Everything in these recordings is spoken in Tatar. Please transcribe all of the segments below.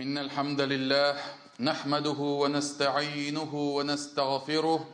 إن الحمد لله نحمده ونستعينه ونستغفره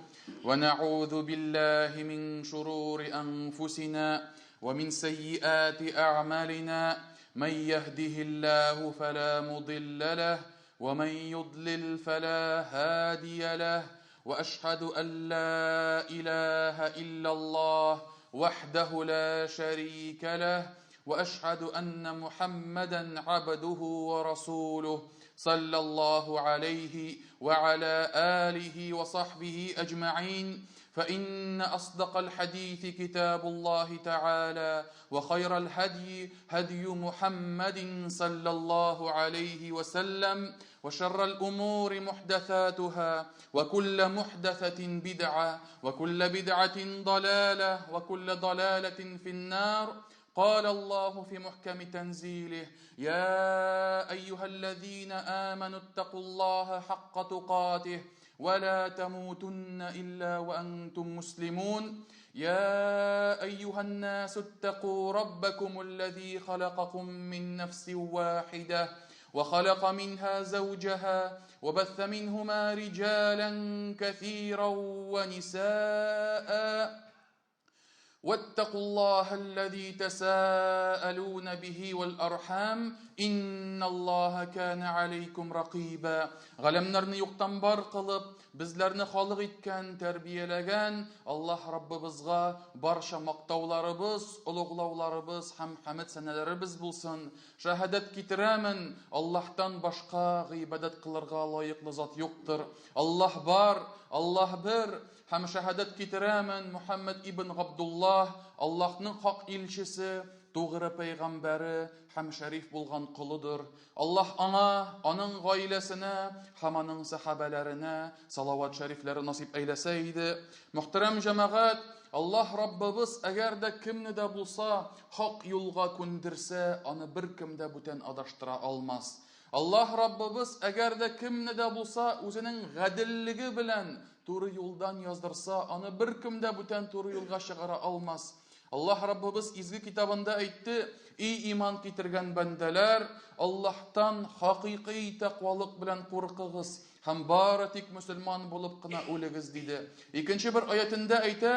ونعوذ بالله من شرور أنفسنا ومن سيئات أعمالنا من يهده الله فلا مضل له ومن يضلل فلا هادي له واشهد ان لا اله الا الله وحده لا شريك له واشهد ان محمدا عبده ورسوله صلى الله عليه وعلى اله وصحبه اجمعين فان اصدق الحديث كتاب الله تعالى وخير الهدي هدي محمد صلى الله عليه وسلم وشر الأمور محدثاتها وكل محدثة بدعة وكل بدعة ضلالة وكل ضلالة في النار قال الله في محكم تنزيله يا أيها الذين آمنوا اتقوا الله حق تقاته ولا تموتن إلا وأنتم مسلمون يا أيها الناس اتقوا ربكم الذي خلقكم من نفس واحدة وخلق منها زوجها وبث منهما رجالا كثيرا ونساء واتقوا الله الذي تساءلون به والأرحام إن الله كان عليكم رقيبا Галәмнәрне юктан бар кылып, безләрне халык иткән, тәрбияләгән Аллаһ Раббыбызга барча мактауларыбыз, олуглауларыбыз һәм хәмед сәнәләребез булсын. Шәһадәт китерәмен, Аллаһтан башка гыйбадәт кылырга лаеклы зат юктыр. Аллаһ бар, Аллаһ бер, Һәм шәһадәт китерәмен, Мөхәммәд ибн Габдуллаһ, Аллаһның хак илчесе, тугры пәйгамбәре һәм шәриф булган колыдыр. Аллаһ аңа, аның гаиләсенә һәм аның сәхабәләренә салават шәрифләре насыйп әйләсә иде. Мөхтәрәм җәмәгать, Аллаһ Раббыбыз әгәр дә кемне дә булса хак юлга күндерсә, аны беркем дә бүтән адаштыра алмас. Аллаһ Раббыбыз әгәр дә кемне дә булса үзенең гаделлеге белән туры юлдан яздырса, аны беркем дә бүтән туры юлга чыгара алмас. Аллаһ Раббыбыз изге китабында әйтте: "Ий иман китергән бәндәләр, Аллаһтан хакыйкый тәкъвалык белән куркыгыз һәм бары тик мөселман булып кына үлегез", диде. Икенче бер аятендә әйтә: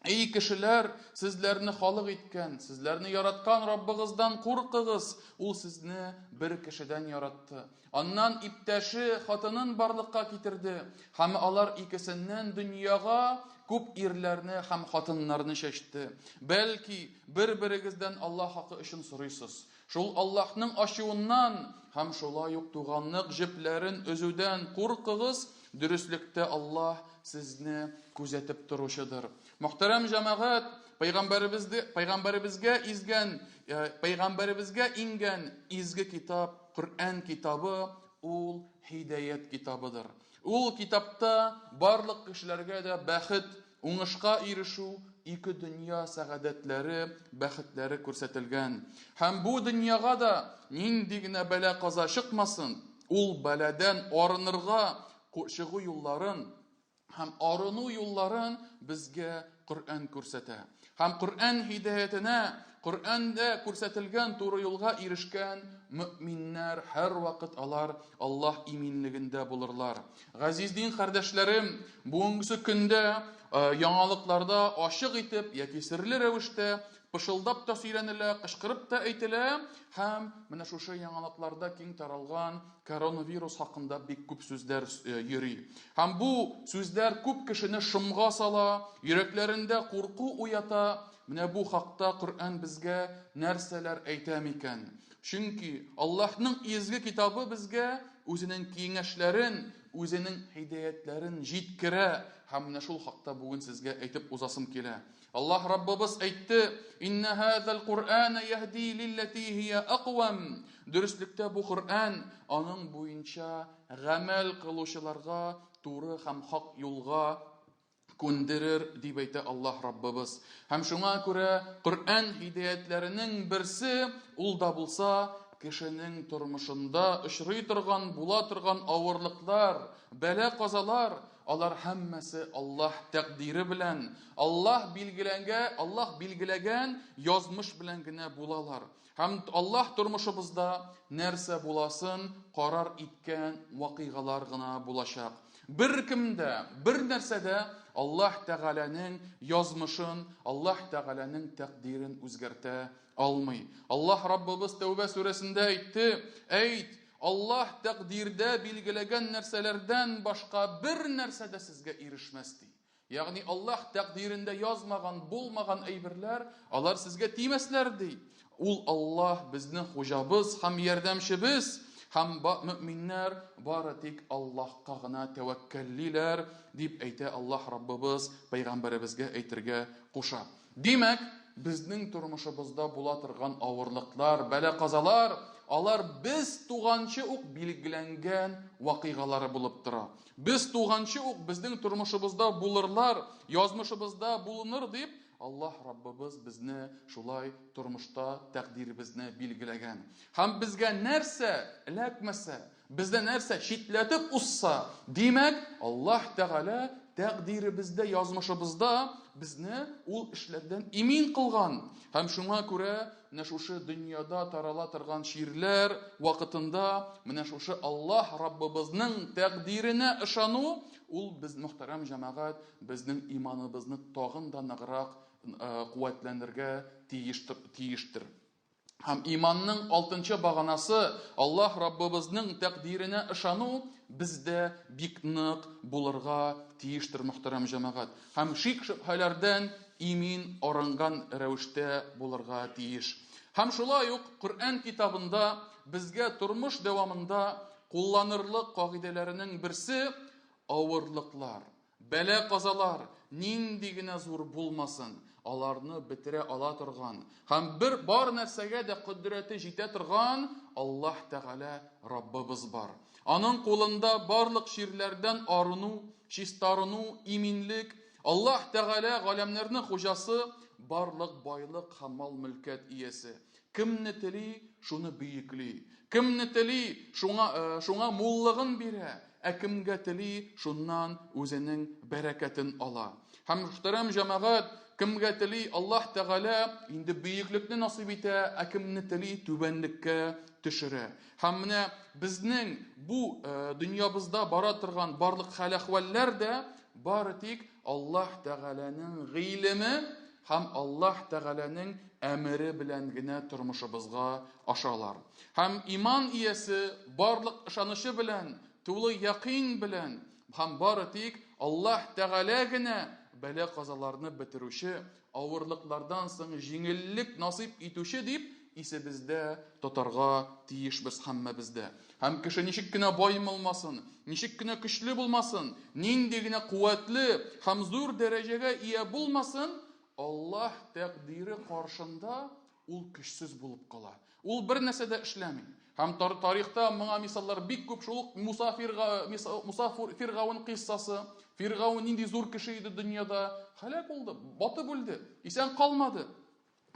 Эй кешеләр, сезләрне халык иткән, сезләрне яраткан Раббыгыздан куркыгыз, ул сезне бер кешедән яратты. Аннан иптәше хатынын барлыкка китерде, һәм алар икесеннән дөньяга күп ирләрне һәм хатыннарны чәчте. Бәлки, бер-берегездән Аллаһ хакы өчен сорыйсыз. Шул Аллаһның ачуыннан һәм шулай ук туганлык җепләрен өзүдән куркыгыз, дөреслектә Аллаһ сезне күзәтеп торучыдыр. Мөхтәрәм җәмәгать, пәйгамбәребезде, пәйгамбәребезгә изгән, э, пәйгамбәребезгә иңгән изге китап, Коръән китабы, ул һидаят китабыдыр. Ул китапта барлык кешеләргә дә бәхет, уңышка ирешү, ике дөнья сәгадәтләре, бәхетләре күрсәтелгән. Һәм бу дөньяга да нинди генә бәла-каза чыкмасын, ул бәладән арынырга чыгу юлларын һәм арыну юлларын безгә Коръән күрсәтә. Һәм Коръән һидаятенә, Коръәндә күрсәтелгән туры юлга ирешкән мөэминнәр һәрвакыт алар Аллаһ иминлегендә булырлар. Газиз дин кардәшләрем, бүгенгесе көндә яңалыкларда ачык итеп яки серле рәвештә пышылдап та сөйләнелә, кычкырып та әйтелә һәм менә шушы яңалыкларда киң таралган коронавирус хакында бик күп сүзләр йөри. Һәм бу сүзләр күп кешене шомга сала, йөрәкләрендә курку уята. Менә бу хакта Коръән безгә нәрсәләр әйтә микән? Чөнки Аллаһның изге китабы безгә үзенең киңәшләрен, үзенең һидаятләрен җиткерә һәм менә шул хакта бүген сезгә әйтеп узасым килә. Аллаһ Раббыбыз әйтте: "Инна хазал Куръана яһди лиллати һия аквам". Дөреслектә бу Коръән аның буенча гамәл кылучыларга туры һәм хак юлга күндерер, дип әйтә Аллаһ Раббыбыз. Һәм шуңа күрә Коръән һидаятләренең берсе ул да булса кешенең тормышында очрый торган, була торган авырлыклар, бәла-казалар. алар һәммәсе Аллаһ тәкъдире белән, Аллаһ билгеләнгә, Аллаһ билгеләгән язмыш белән генә булалар. Һәм Аллаһ тормышыбызда нәрсә буласын карар иткән вакыйгалар гына булачак. Беркем дә, бер нәрсә дә Аллаһ Тәгаләнең язмышын, Аллаһ Тәгаләнең тәкъдирен үзгәртә алмый. Аллаһ Раббыбыз Тәүбә сүрәсендә әйтте, Әйт, Аллаһ тәкъдирдә билгеләгән нәрсәләрдән башка бер нәрсә дә сезгә ирешмәс, ди. Ягъни Аллаһ тәкъдирендә язмаган, булмаган әйберләр, алар сезгә тимәсләр, ди. Ул Аллаһ безнең хуҗабыз һәм ярдәмчебез, һәм мөэминнәр бары тик Аллаһка гына тәвәккәллиләр, дип әйтә Аллаһ Раббыбыз, пәйгамбәребезгә әйтергә куша. Димәк, безнең тормышыбызда була торган авырлыклар, бәла-казалар, алар без туганчы ук билгеләнгән вакыйгалары булып тора. Без туганчы ук безнең тормышыбызда булырлар, язмышыбызда булыныр дип, Аллаһ Раббыбыз безне шулай тормышта тәкъдиребезне билгеләгән. Һәм безгә нәрсә эләкмәсә, бездә нәрсә читләтеп узса, димәк, Аллаһ Тәгалә тәкъдиребездә, язмышыбызда безне ул эшләрдән имин кылган. Һәм шуңа күрә менә шушы дөньяда тарала торган чирләр вакытында менә шушы Аллаһ Раббыбызның тәкъдиренә ышану, ул без, мөхтәрәм җәмәгать, безнең иманыбызны тагын да ныграк куәтләнергә тиештер. Һәм иманның алтынчы баганасы Аллаһ Раббыбызның тәкъдиренә ышану бездә бик нык булырга тиештер, мөхтәрәм җәмәгать. Һәм шик-шөбһәләрдән имин арынган рәвештә булырга тиеш. Һәм шулай ук Коръән китабында безгә тормыш дәвамында кулланырлык кагыйдәләренең берсе авырлыклар, Бәла-казалар нинди генә зур булмасын, аларны бетерә ала торган һәм бер бар нәрсәгә дә кодрәте җитә торган Аллаһ Тәгалә Раббыбыз бар. Аның кулында барлык чирләрдән арыну, чистарыну, иминлек. Аллаһ Тәгалә галәмнәрнең хуҗасы, барлык байлык һәм мал-мөлкәт иясе. Кемне тели, шуны бөекли. Кемне тели, шуңа, э, шуңа муллыгын бирә, ә кемгә тели, шуннан үзенең бәрәкәтен ала. Һәм мөхтәрәм җәмәгать, кемгә тели, Аллаһ Тәгалә инде бөеклекне насыйп итә, ә кемне тели, түбәнлеккә төшерә. Һәм менә безнең бу э, дөньябызда бара торган барлык хәл-әхвәлләр дә бары тик Аллаһ Тәгаләнең гыйлеме һәм Аллаһ Тәгаләнең әмере белән генә тормышыбызга ашалар. Һәм иман иясе барлык ышанычы белән, тулы якин белән һәм бары тик Аллаһ Тәгалә генә бәла-казаларны бетерүче, авырлыклардан соң җиңеллек насыйп итүче дип исебездә тотарга тиешбез һәммәбез дә. Һәм кеше ничек кенә бай булмасын, ничек кенә көчле булмасын, нинди генә куәтле һәм зур дәрәҗәгә ия булмасын, Аллаһ тәкъдире каршында ул көчсез булып кала. Ул бер нәрсә дә эшләми. Һәм тарихта моңа мисаллар бик күп. Шул ук Муса Фирга, Муса Фиргаун кыйссасы. Фиргаун нинди зур кеше иде дөньяда, һәлак булды, батып үлде, исән калмады.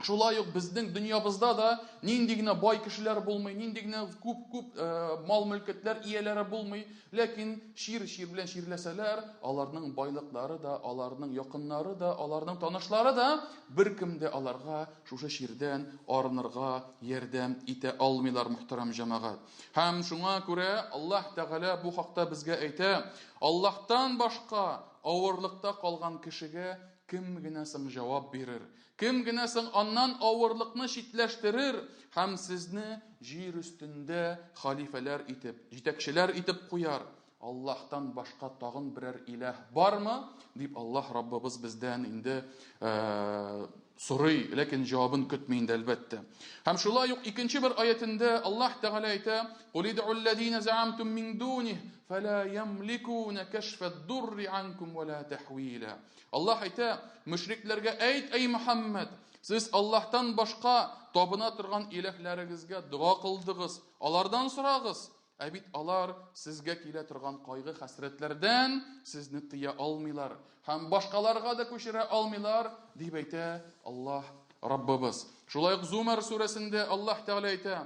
Шулай ук безнең дөньябызда да нинди генә бай кешеләр булмый, нинди генә күп-күп э, мал-мөлкәтләр ияләре булмый, ләкин чир-чир белән чирләсәләр, аларның байлыклары да, аларның якыннары да, аларның танышлары да беркем дә аларга шушы чирдән арынырга ярдәм итә алмыйлар, мөхтәрәм җәмәгать. Һәм шуңа күрә Аллаһ Тәгалә бу хакта безгә әйтә, Аллаһтан башка авырлыкта калган кешегә кем генә соң җавап бирер? Кем генә соң аннан авырлыкны читләштерер һәм сезне җир өстендә халифәләр итеп, җитәкчеләр итеп куяр? Аллаһтан башка тагын берәр иләһ бармы? дип Аллаһ Раббыбыз бездән инде э, сорый, ләкин җавабын көтми инде әлбәттә. Һәм шулай ук икенче бер аятендә Аллаһ Тәгалә әйтә: "Кул идъу аллазина заамтум мин дуних, фала ямликуна кашфа ад-дурри анкум ва ла тахвила." Аллаһ әйтә, мөшрикләргә әйт, әй Мөхәммәд, сез Аллаһтан башка табына торган иләһләрегезгә дога кылдыгыз, алардан сорагыз. Ә бит алар сезгә килә торган кайгы-хәсрәтләрдән сезне тыя алмыйлар һәм башкаларга да күчерә алмыйлар, дип әйтә Аллаһ Раббыбыз. Шулай ук Зумар сүрәсендә Аллаһ Тәгалә әйтә,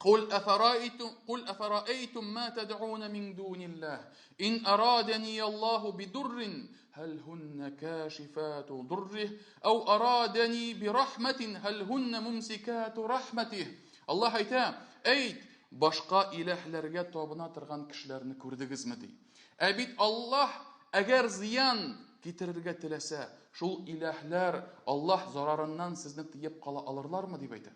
Кул афараитум кул афараитум ма тад'ун мин дуниллаһ ин арадани Аллаһу бидуррин һәл һунна кашифату дуррих ау арадани бирахматин һәл һунна мумсикату рахматих. Аллаһ әйтә, әйт, башка иләһләргә табына торган кешеләрне күрдегезме ди. Ә бит Аллаһ әгәр зыян китерергә теләсә, шул иләһләр Аллаһ зарарыннан сезне тыеп кала алырлармы дип әйтә.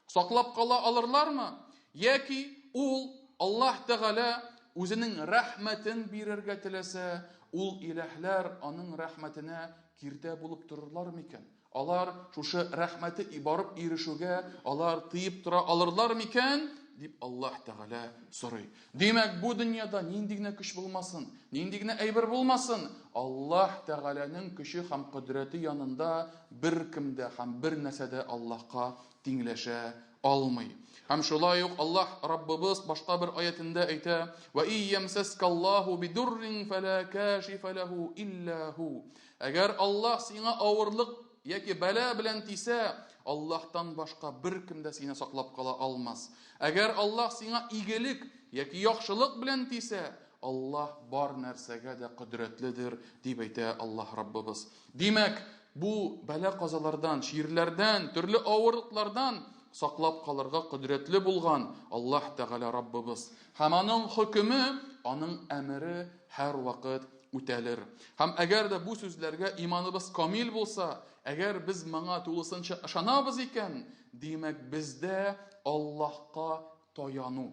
Саклап кала алырлармы? Яки ул Аллаһ Тәгалә үзенең рәхмәтен бирергә теләсә, ул иләһләр аның рәхмәтенә киртә булып торырлар микән? Алар шушы рәхмәте барып ирешүгә алар тыеп тора алырлар микән? Дип Аллаһ Тәгалә сорый. Димәк, бу дөньяда нинди генә көч булмасын, нинди генә әйбер булмасын, Аллаһ Тәгаләнең көче һәм кодрәте янында беркем дә һәм бер нәрсә дә Аллаһка тиңләшә алмый. Һәм шулай ук Аллаһ Раббыбыз башка бер аятендә әйтә: "Ва иямсаскаллаһу бидуррин фала кашифа лаху илля ху". Әгәр Аллаһ сиңа авырлык яки бәла белән тисә, Аллаһтан башка беркем дә сине саклап кала алмас. Әгәр Аллаһ сиңа игелек яки яхшылык белән тисә, Аллаһ бар нәрсәгә дә кодрәтледер, дип әйтә Аллаһ Раббыбыз. Димәк, бу бәла-казалардан, чирләрдән, төрле авырлыклардан саклап калырга кодрәтле булган Аллаһ Тәгалә Раббыбыз. Һәм аның хөкеме, аның әмере һәрвакыт үтәлер. Һәм әгәр дә бу сүзләргә иманыбыз камил булса, әгәр без моңа тулысынча ышанабыз икән, димәк, бездә Аллаһка таяну,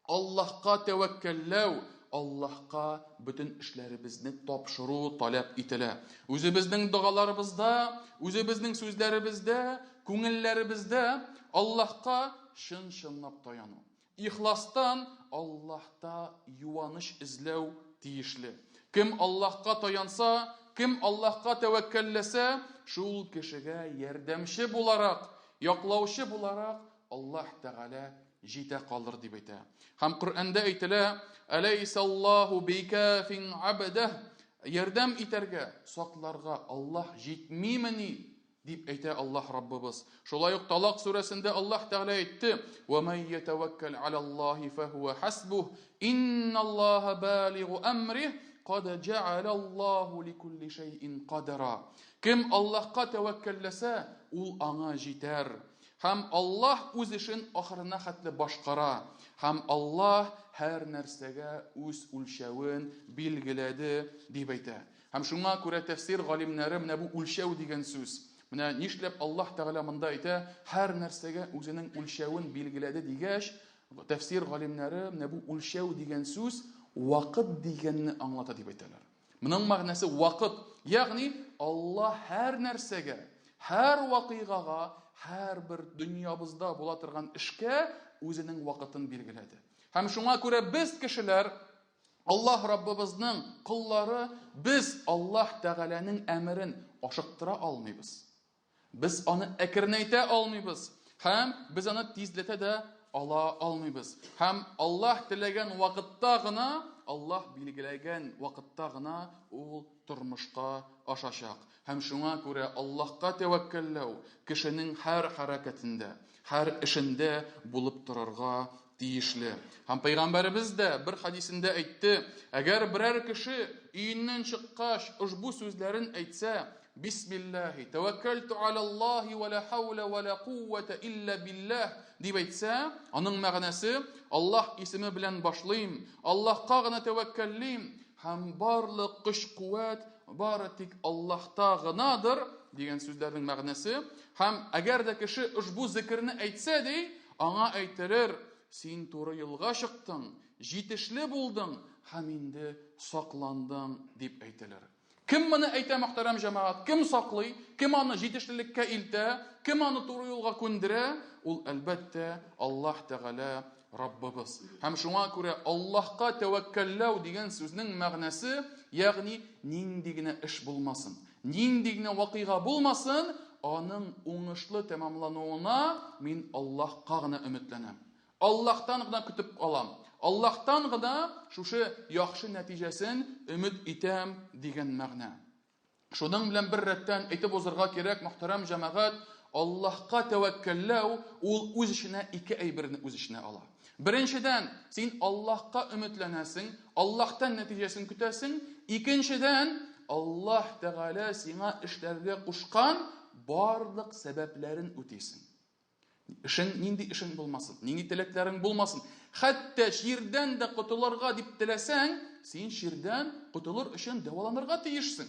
Аллаһка тәвәккәлләү, Аллаһка бөтен эшләребезне тапшыру таләп ителә. Үзебезнең догаларыбызда, үзебезнең сүзләребездә, күңелләребездә Аллаһка чын-чынлап таяну. Ихластан Аллаһта юаныч эзләү тиешле. Кем Аллаһка таянса, кем Аллаһка тәвәккәлләсә, шул кешегә ярдәмче буларак, яклаучы буларак Аллаһ Тәгалә җитә калыр дип әйтә. Һәм Коръәндә әйтелә, Әләйсаллаһу бикафин абдәһ, ярдәм итәргә, сакларга Аллаһ җитмимени? Дип әйтә Аллаһ Раббыбыз. Шулай ук Талак сүрәсендә Аллаһ Тәгалә әйтте: "Ва ман ятаваккал алаллаһи фахуа хасбух, инналлаһа балигу амрих, кад җәгъалаллаһу ликулли шәйин кадара". Кем Аллаһка тәвәккәлләсә, ул аңа җитәр. Һәм Аллаһ үз эшен ахырына хәтле башкара. Һәм Аллаһ һәр нәрсәгә үз үлчәвен билгеләде, дип әйтә. Һәм шуңа күрә тәфсир галимнәре менә бу үлчәү дигән сүз. Менә нишләп Аллаһ Тәгалә монда әйтә, һәр нәрсәгә үзенең үлчәвен билгеләде дигәч, тәфсир галимнәре менә бу үлчәү дигән сүз вакыт дигәнне аңлата дип әйтәләр. Моның мәгънәсе вакыт, ягъни Аллаһ һәр нәрсәгә, һәр вакыйгага, һәрбер дөньябызда була торган эшкә үзенең вакытын билгеләде. Һәм шуңа күрә без кешеләр Аллаһ Раббыбызның коллары, без Аллаһ Тәгаләнең әмерен ашыктыра алмыйбыз. Без аны әкренәйтә алмыйбыз һәм без аны тизләтә дә ала алмыйбыз. Һәм Аллаһ теләгән вакытта гына, Аллаһ билгеләгән вакытта гына ул тормышка ашачак. Һәм шуңа күрә Аллаһка тәвәккәлләү кешенең һәр хәрәкәтендә, һәр эшендә булып торырга тиешле. Һәм пәйгамбәребез дә бер хадисендә әйтте, әгәр берәр кеше өеннән чыккач ошбу сүзләрен әйтсә, Бисмиллаһи, тәвәккәлту алаллаһи ва ла хаула ва ла куввата илля биллаһ дип әйтсә, аның мәгънәсе Аллаһ исеме белән башлыйм, Аллаһка гына тәвәккәллим һәм барлык көч-куәт бары тик Аллаһта гынадыр дигән сүзләрнең мәгънәсе. Һәм әгәр дә кеше ошбу зикерне әйтсә, ди, аңа әйтелер, син туры юлга чыктың, җитешле булдың һәм инде сакландың дип әйтелер. Кем моны әйтә, мөхтәрәм җәмәгать? Кем саклый? Кем аны җитешлелеккә илтә? Кем аны туры юлга күндерә? Ул, әлбәттә, Аллаһ Тәгалә Раббыбыз. Һәм шуңа күрә Аллаһка тәвәккәлләү дигән сүзнең мәгънәсе, ягъни нинди генә эш булмасын, нинди генә вакыйга булмасын, аның уңышлы тәмамлануына мин Аллаһка гына өметләнәм. Аллаһтан гына көтеп калам. Аллаһтан гына шушы яхшы нәтиҗәсен өмет итәм дигән мәгънә. Шуның белән бер рәттән әйтеп узырга кирәк, мөхтәрәм җәмәгать, Аллаһка тәвәккәлләү ул үз эченә ике әйберне үз эченә ала. Беренчедән, син Аллаһка өметләнәсең, Аллаһтан нәтиҗәсен көтәсең. Икенчедән, Аллаһ Тәгалә сиңа эшләргә кушкан барлык сәбәпләрен үтисең. Эшең нинди эшең булмасын, нинди теләкләрең булмасын, хәтта чирдән дә котылырга дип теләсәң, син чирдән котылыр өчен дәваланырга тиешсең.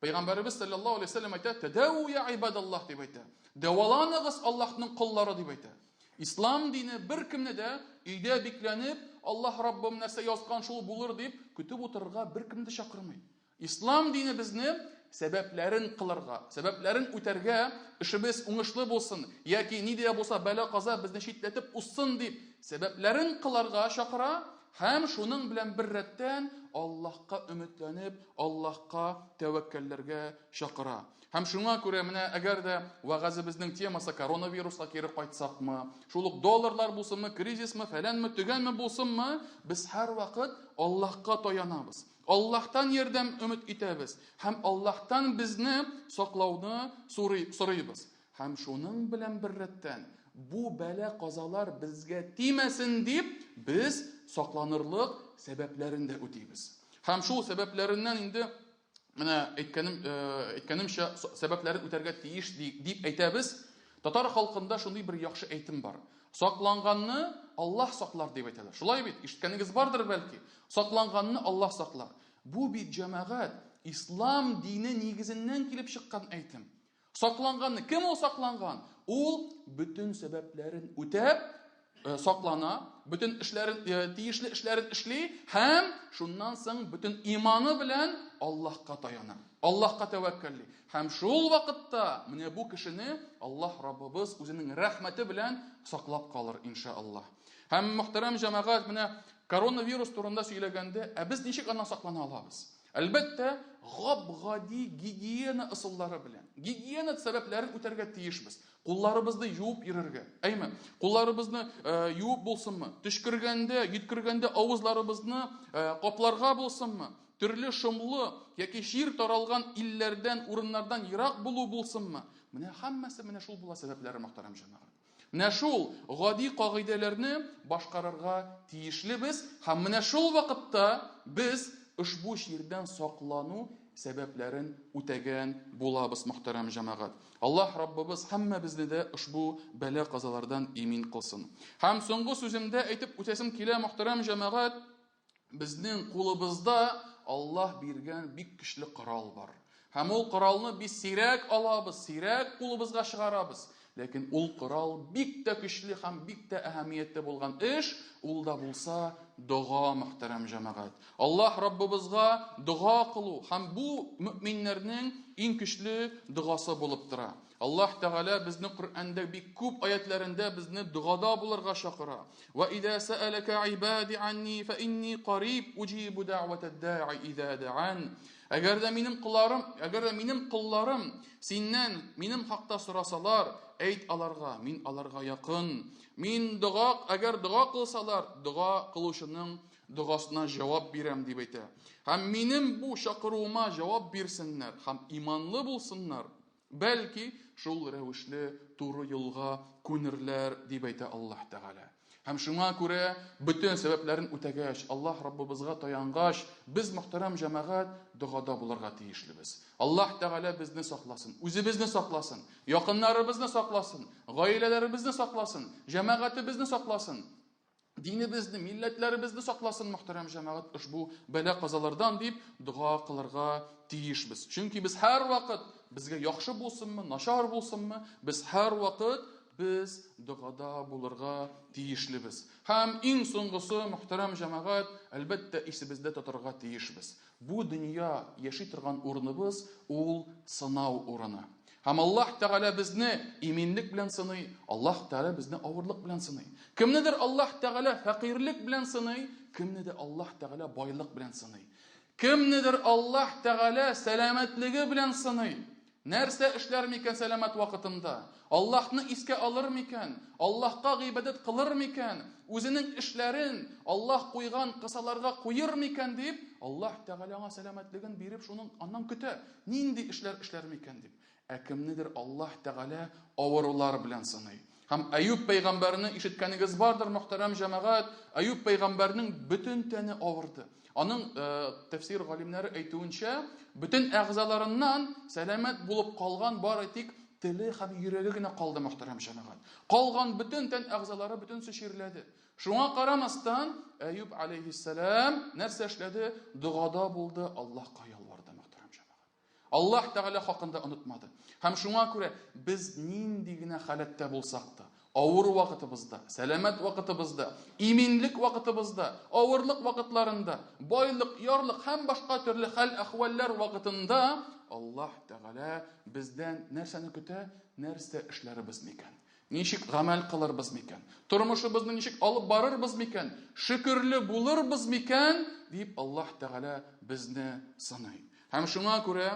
Пәйгамбәребез саллаллаһу алейһи вәсәлләм әйтә, "Тәдәү я ибадаллаһ" дип әйтә. Дәваланыгыз Аллаһның коллары дип әйтә. Ислам дине беркемне дә өйдә бикләнеп, Аллаһ Раббым нәрсә язган шул булыр дип көтеп утырырга беркемне дә чакырмый. Ислам дине безне сәбәпләрен кылырга, сәбәпләрен үтәргә, эшебез уңышлы булсын яки ни дә булса бәла-каза безне читләтеп узсын дип, сәбәпләрен кылырга чакыра һәм шуның белән беррәттән Аллаһка өметләнеп, Аллаһка тәвәккәлләргә чакыра. Һәм шуңа күрә менә әгәр дә вәгазебезнең темасы коронавируска кире кайтсакмы, шул ук долларлар булсынмы, кризисмы, фәләнме, төгәнме булсынмы, без һәрвакыт Аллаһка таянабыз. Аллаһтан ярдәм өмет итәбез һәм Аллаһтан безне саклауны сорыйбыз. Һәм шуның белән беррәттән, бу бәла-казалар безгә тимәсен дип, без сакланырлык сәбәпләрен дә үтибез. Һәм шул сәбәпләреннән инде менә әйткәнем, әйткәнемчә, сәбәпләрен үтәргә тиеш дип әйтәбез. Татар халкында шундый бер яхшы әйтем бар. Сакланганны Аллаһ саклар дип әйтәләр. Шулай бит, ишеткәнегез бардыр бәлки. Сакланганны Аллаһ саклар. Бу бит җәмәгать ислам дине нигезеннән килеп чыккан әйтем. Сакланганны, кем ул сакланган? Ул бөтен сәбәпләрен үтәп, э, саклана, бөтен эшләрен, э, тиешле эшләрен эшли һәм шуннан соң бөтен иманы белән Аллаһка таяна. Аллаһка тәвәккәлли. Һәм шул вакытта менә бу кешене Аллаһ Раббыбыз үзенең рәхмәте белән саклап калыр, иншааллаһ. Һәм мөхтәрәм җәмәгать, менә коронавирус турында сөйләгәндә, ә без ничек аннан саклана алабыз? Әлбәттә, гап-гади гигиена ысуллары белән. Гигиена сәбәпләрен үтәргә тиешбез. Кулларыбызны юып йөрергә. Әйме? Кулларыбызны э, юып булсынмы? Төчкергәндә, йөткергәндә авызларыбызны э, капларга булсынмы? Төрле шомлы яки чир таралган илләрдән, урыннардан ерак булу булсынмы? Менә һәммәсе менә шул була сәбәпләре, мөхтәрәм җәмәгать. Менә шул гади кагыйдәләрне башкарырга тиешлебез һәм менә шул вакытта без ошбу чирдән саклану сәбәпләрен үтәгән булабыз, мөхтәрәм җәмәгать. Аллаһ Раббыбыз һәммәбезне дә ошбу бәла-казалардан имин кылсын. Һәм соңгы сүземдә әйтеп үтәсем килә, мөхтәрәм җәмәгать, Безнең кулыбызда Аллаһ биргән бик көчле корал бар. Һәм ул коралны без сирәк алабыз, сирәк кулыбызга чыгарабыз. Ләкин ул корал бик тә көчле һәм бик тә әһәмиятле булган эш, ул да булса дога, мөхтәрәм җәмәгать. Аллаһ Раббыбызга дога кылу һәм бу мөэминнәрнең иң көчле догасы булып тора. Аллаһ Тәгалә безне Коръәндә бик күп аятләрендә безне догада булырга чакыра. Ва иза сәәләкә ибади анни фа инни кариб уҗибу дәгъватад даи иза даан. Әгәр дә минем колларым, әгәр дә минем колларым синнән минем хакта сорасалар, әйт аларга, мин аларга якын. Мин дога, әгәр дога кылсалар, дога кылучының догасына җавап бирәм дип әйтә. Һәм минем бу чакыруыма җавап бирсеннәр һәм иманлы булсыннар. Бәлки, шул рәвешле туры юлга күнерләр, дип әйтә Аллаһ Тәгалә. Һәм шуңа күрә бөтен сәбәпләрен үтәгәч, Аллаһ Раббыбызга таянгач, без, мөхтәрәм җәмәгать, догада булырга тиешлебез. Аллаһ Тәгалә безне сакласын, үзебезне сакласын, якыннарыбызны сакласын, гаиләләребезне сакласын, җәмәгатебезне сакласын. Динебезне, милләтләребезне сакласын, мөхтәрәм җәмәгать, ошбу бәла-казалардан дип дога кылырга тиешбез. Чөнки без һәрвакыт, безгә яхшы булсынмы, начар булсынмы, без һәрвакыт без догада булырга тиешлебез. Һәм иң соңгысы, мөхтәрәм җәмәгать, әлбәттә, исебездә тотарга тиешбез. Бу дөнья яши торган урыныбыз ул сынау урыны. Һәм Аллаһ Тәгалә безне иминлек белән сыный, Аллаһ Тәгалә безне авырлык белән сыный. Кемнедер Аллаһ Тәгалә фәкыйрьлек белән сыный, кемнедер Аллаһ Тәгалә байлык белән сыный. Кемнедер Аллаһ Тәгалә сәламәтлеге белән сыный. Нәрсә эшләр микән сәламәт вакытында? Аллаһны искә алыр микән? Аллаһка гыйбадәт кылыр микән? Үзенең эшләрен Аллаһ куйган кысаларга куер микән дип, Аллаһ Тәгалә аңа сәламәтлеген биреп, шуның аннан көтә. Нинди эшләр эшләр микән дип. Ә кемнедер Аллаһ Тәгалә авырулар белән сыный. Һәм Әюб пәйгамбәрне ишеткәнегез бардыр, мөхтәрәм җәмәгать, Әюб пәйгамбәрнең бөтен тәне авырды. Аның э, тәфсир галимнәре әйтүенчә, бөтен әгъзаларыннан сәламәт булып калган бары тик теле һәм йөрәге генә калды, мөхтәрәм җәмәгать. Калган бөтен тән әгъзалары бөтенсе чирләде. Шуңа карамастан, Әюб алейһиссәлам нәрсә эшләде? Догада булды, Аллаһка ялварды, мөхтәрәм җәмәгать. Аллаһ Тәгалә хакында онытмады. Һәм шуңа күрә без нинди генә халәттә булсак та, авыр вакытыбызда, сәламәт вакытыбызда, иминлек вакытыбызда, авырлык вакытларында, байлык, ярлык һәм башка төрле хәл-әхвәлләр вакытында Аллаһ Тәгалә бездән нәрсәне көтә? Нәрсә эшләребез микән? Ничек гамәл кылырбыз микән? Тормышыбызны ничек алып барырбыз микән? Шөкерле булырбыз микән? Дип Аллаһ Тәгалә безне сыный. Һәм шуңа күрә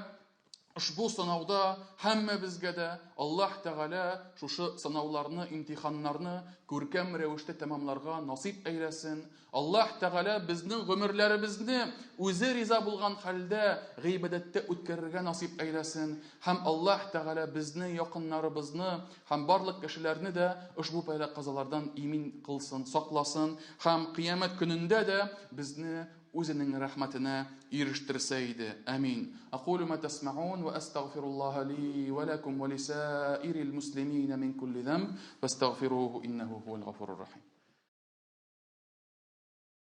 ошбу сынауда һәммәбезгә дә Аллаһ Тәгалә шушы сынауларны, имтиханнарны күркәм рәвештә тәмамларга насыйп әйләсен. Аллаһ Тәгалә безнең гомерләребезне үзе риза булган хәлдә гыйбадәттә үткәрергә насыйп әйләсен. Һәм Аллаһ Тәгалә безне, якыннарыбызны һәм барлык кешеләрне дә ошбу бәла-казалардан имин кылсын, сакласын һәм кыямәт көнендә дә безне үзенең рәхмәтенә ирештерсә иде. Амин. Акулу ма тасмаун ва астагфируллаһа ли ва лакум ва лисаирил муслимина мин кулли замб фастагфируһу иннаху хуал гафурур рахим.